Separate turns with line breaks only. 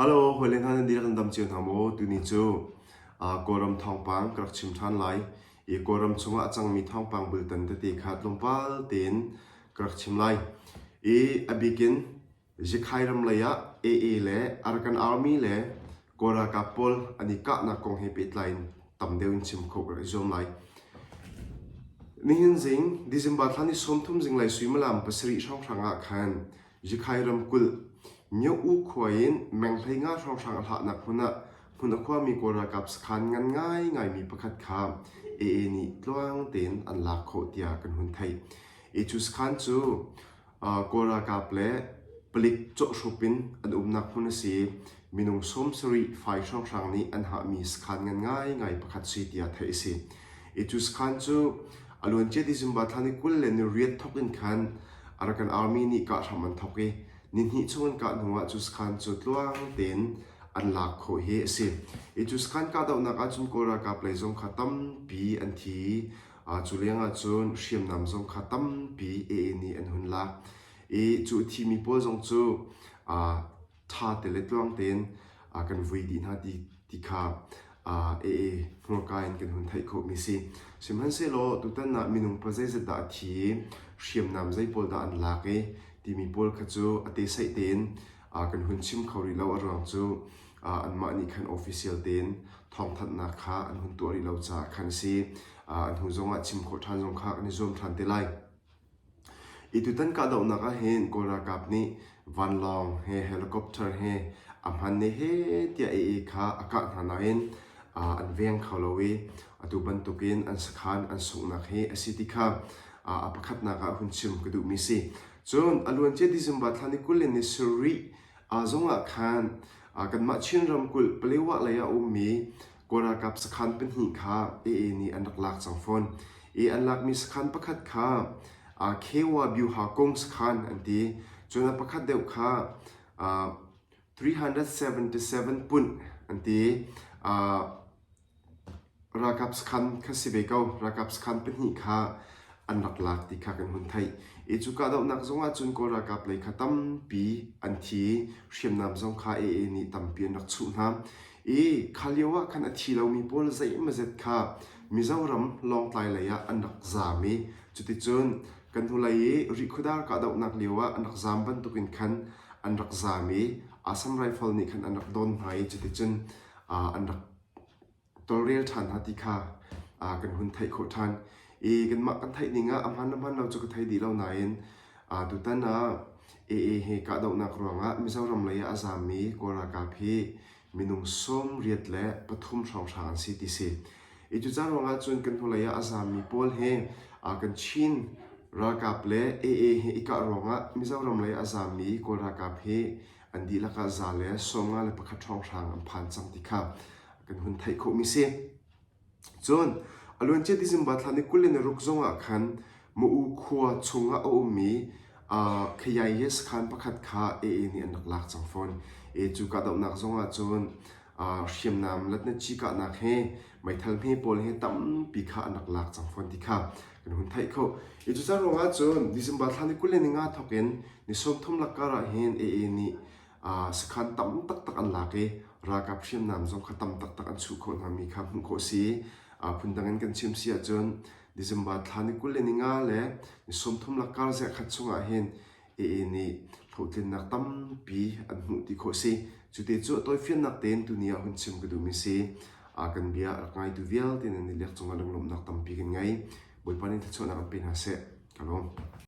Hello, hawile hna nan dihlak nan dam cio hna maw? Tuni cu Kawlram thawngpang ka rak chim ṭhan lai. I Kawlram chungah a cangmi thawngpang bultan tete kha tlawmpal tein ka rak chim lai. I a bikin Zikhai ram lei ah AA le Arakan Army le Kawl ralkap pawl an i kahnak kong he pehtlai in tam deuh in chim khawh ka rak i zuam lai. Nihin zing December thla ni 30 zinglei suimilam pasarih hrawnghrang ah khan Zikhai ramkulh Myo-U khua in meng 15 hrawnghrang a hlahnak hmun ah hmun a khuami Kawl ralkap sakhan ngan ngaingaimi pakhat kha AA nih tluang tein an lak khawh tiah kan hun theih. I cu sakhan cu Kawl ralkap le palik cawhhrup in an umnak hmun a si i minung 70 fai hrawnghrang nih an hahmi sakhan ngan ngaingai pakhat si tiah theih a si. I cu sakhan cu a luancia December thla ni 20 le ni riat thawk in khan Arakan Army nih kah hram an thawk i nihnih chung an kah hnuah cu sakhan cu tluang tein an lak khawh hi a si. I cu sakhan kahdohnak ahcun Kawl ralkap lei zong kha tampi an thi i Cu lengah cun hriamnam zong kha tampi AA nih an hun lak i cu a thimi pawl zong cu ṭha te le tluang tein kan vui dih hna ti, ti kha AA hmurka in kan hun theih khawhmi si. Sihmanhsehlaw tutan ah minung pa zeizat dah a thi i hriamnam zei pawl dah an lak i timi pawl kha cu a tesaih tein kan hun chim kho rih lo a ruang cu anmah nih khan official tein thawngthanhnak kha an hun tuah rih lo caah khan a si. An hnu zongah chim khawh ṭhan zong kha kan i zuam ṭhan te lai. I tutan kahdohnak ah hin Kawl ralkap nih vanlawng he helicopter he a hman ne he tiah AA kha a kah hna nain an veng kho lo i atu bantukin an sakhan an sunghnak hi a si ti kha a pakhatnak ah hun chim ka duhmi si. Cun a luancia December thla ni 20 le ni sarih zongah khan kanmah Chin ramkulh Palewa lei ah a ummi Kawl ralkap sakhan pahnih kha AA nih an rak lak cang fawn. I an lakmi sakhan pakhat kha Khewa Byuha Kung sakhan an ti. Cun a pakhat deuh kha 377 punh an ti. Ralkap sakhan kha si ve ko. Ralkap sakhan pahnih kha an rak lak ti kha kan hun theih. I cu kahdohnak zong ahcun Kawl ralkap lei kha tampi an thi i hriamnam zong kha AA nih tampi an rak chuh hna. I kha lio ah khan a thi lomi pawl zeimawzet kha Mizoram Lawngtlai lei ah an rak zaam i cuticun kan hnulei i Rihkhawdar kahdohnak lio ah an rak zaam bantukin khan an rak zaam i Assam Rifle nih khan an rak dawn hna i cuticun an rak tawlrel ṭhan hna ti kha kan hun theih khawh ṭhan. I kanmah kan theih ning ah a hmaan le hmaan lo cu ka thei dih lo nain tutan ah AA he kahdohnak ruangah Mizoram lei ah a zaammi Kawl ralkap hi minung 83 hrawnghrang an si ti si. I cuca ruangah cun kan hnulei ah a zaammi pawl he kan Chin ralkap le AA he i kah ruangah Mizoram lei ah a zaammi Kawl ralkap hi an dihlak ah 151 hrawnghrang an phan cang ti kha kan hun theih khawhmi si. Cun a luancia December thla ni 26 zongah khan Mu khua chungah a ummi Khayai sakhan pakhat kha AA nih an rak lak cang fawn. E cu kahdohnak zongah cun hriamnam latnaci kahnak he meithal hme pawl he tampi kha an rak lak cang fawn ti kha kan hun theih kho. I cuca ruangah cun December thla ni 25 thawk in ni 30 lakkar ah hin AA nih sakhan tam taktak an lak i ralkap hriamnam zong kha tam taktak an chuh khawh hna mi kha hmuh khawh si. Phundang in kan chim si ahcun December thla ni 25 le ni 30 lakkar zarhkhat chungah hin AA nih hlawhtlinnak tampi an hmuh ti khawh si. Cute cu a tawifiannak tein tuni ah hun chim ka duhmi si. Kan bia rak ngaitu vialte nan i lek cungah lunglawmhnak tampi kan ngei. Bawipa nih thluachuahnak an pe hna seh. Ka lawm.